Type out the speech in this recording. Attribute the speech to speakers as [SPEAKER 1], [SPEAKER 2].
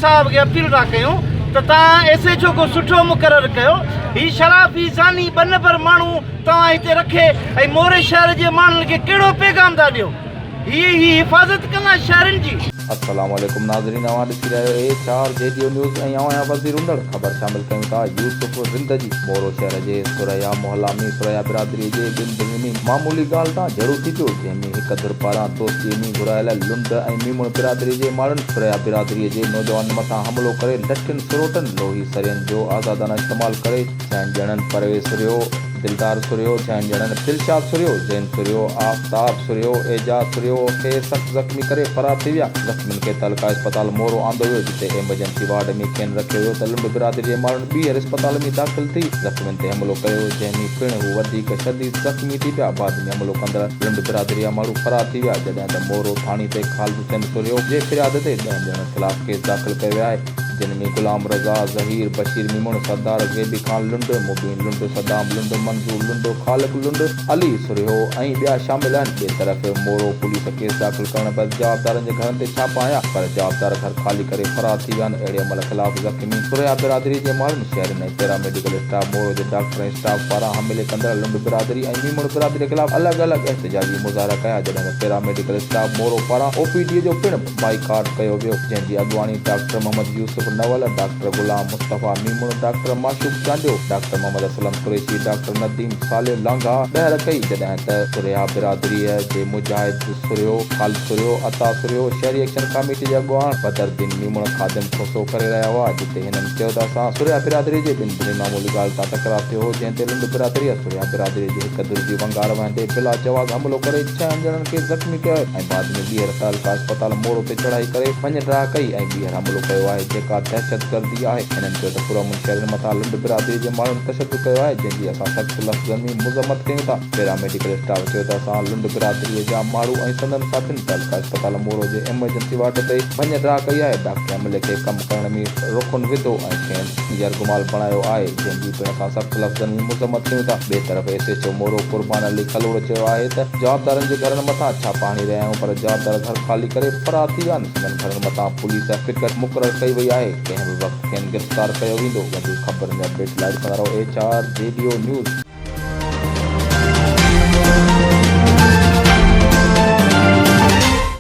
[SPEAKER 1] صاحب کي اپيل ٿا ڪيون ته توهان ايس ايڇ او ڪو سٺو مقرر ڪيو. هي شرافي زاني ٻه نمبر ماڻهو توهان هتي رکي ۽ موري شهر جي ماڻهن کي ڪهڙو پيغام ٿا ڏيو. هي هي حفاظت ڪندا شهرين جي.
[SPEAKER 2] السلام عليڪم ناظرين اوهان ڏسي رهيا آهيو H R G D O news ۽ آئون آهيان وزير هوندڙ خبر شامل ڪيون ٿا يوسف رند جي مورو شهر جي ثريا محلا ۾ ثريا برادري جي ٻن ڌرين ۾ معمولي ڳالهه تان جهيڙو ٿي پيو جنهن ۾ هڪ ڌر پاران دوستي ۾ گهرايل لنڊ ۽ ميمڻ برادري جي ماڻهن ثريا برادري جي نوجوانن مٿان حملو ڪري لٺين سروٽن لوهي سرين جو آزادانه استعمال ڪري ڇهن ڄڻن پرويز سرهيو، دلدار سرهيو، ڇهن ڄڻن دلشاد سرهيو، زين سرهيو، آفتاب سرهيو، اعجاز سرهيو کي سخت زخمي ڪري فرار ٿي ويا. زخمين کي تعلقه اسپتال مورو آندو ويو، جتي ايمرجنسي وارڊ ۾ کين رکيو ويو ته لنڊ برادري جي ماڻهن ٻيهر اسپتال ۾ داخل ٿي زخمين تي حملو ڪيو، جنهن ۾ پڻ هو وڌيڪ شديد زخمي ٿي پيا. بعد ۾ حملو ڪندڙ لنڊ برادري جا ماڻهو فرار ٿي ويا، جڏهن ته مورو ٿاڻي تي خالد حسين سرهيو جي فرياد تي ڏهن ڄڻن خلاف ڪيس داخل ڪيو ويو آهي. جن ۾ غلام رضا، ظهير، بشير ميمڻ، سردار غيبي خان لنڊ، مبين لنڊ، صدام لنڊ، منظور لنڊ، خالق لنڊ، علي سرهيو ۽ ٻيا شامل آهن. ٻئي طرف مورو پوليس ڪيس داخل ڪرڻ بعد جوابدارن جي گهرن تي ڇاپا هنيا پر جوابدار گهر خالي ڪري فرار ٿي ويا آهن. اهڙي عمل خلاف زخمي سرهيا برادري جي ماڻهن، شهرين ۽ پيرا ميڊيڪل اسٽاف مورو جي ڊاڪٽر ۽ اسٽاف پاران حملي ڪندڙ لنڊ برادري ۽ ميمڻ برادري خلاف الڳ الڳ احتجاجي مظاهرا ڪيا جڏهن ته پيرا ميڊيڪل اسٽاف مورو پاران او پي ڊي جو پڻ بائيڪاٽ ڪيو ويو، جنهن جي اڳواڻي doctor Muhammad Yousuf Nool, doctor Ghulam Mustafa Memon, doctor Mashooq Chandio, doctor Muhammad Aslam Qureshi, doctor Nadeem Saleh Langah ڏهر ڪئي، جڏهن ته سرهيا برادريء جي مجاهد سرهيو، خالد سرهيو، عطا سرهيو، شهري ايڪشن ڪاميٽي جي اڳواڻ بدرالدين ميمڻ خادم کوسو ڪري رهيا هئا، جتي هنن چيو ته اسان سرهيا برادري جي ٻن ڌرين معمولي ڳالهه تان تڪرار ٿيو هو، جنهن تي لنڊ برادريء سرهيا برادريء جي هڪ ڌر جي ونگار وهندي بلا جواز حملو ڪري ڇهن ڄڻن کي زخمي ڪيو ۽ بعد ۾ ٻيهر تعلقه اسپتال مورو تي چڙهائي ڪري ڀڃ ڊاهه ڪئي ۽ ٻيهر حملو ڪيو آهي جيڪا دهشتگردي آهي. هنن چيو ته پرامن شهرين مٿان لنڊ برادري جي ماڻهن تشدد ڪيو آهي جنهن جي اسان سخت لفظن ۾ مذمت ڪيون ٿا. پيرا ميڊيڪل اسٽاف چيو ته اسان لنڊ برادري جا ماڻهو ۽ سندن ساٿين تعلقه اسپتال مورو جي ايمرجنسي وارڊ تي ڀڃ ڊاهه ڪئي آهي ڊاڪٽر عملي کي ڪم ڪرڻ ۾ رخن وڌو ۽ کين يرغمال بڻايو آهي جنهن جي پڻ اسان سخت لفظن ۾ مذمت ڪيون ٿا. ٻئي طرف S H O Moro Qurban Ali Kalhoro چيو آهي ته جوابدارن جي گهرن مٿان ڇاپا هڻي رهيا آهيون پر جوابدار گهر خالي ڪري فرار ٿي ويا آهن سندن گهرن مٿان پوليس پڪٽ مقرر ڪئي وئي آهي ڪنهن به وقت کين گرفتار ڪيو ويندو وڌيڪ خبرن ۽ اپڊيٽ لاء ڏسندا رهو H R G D O news.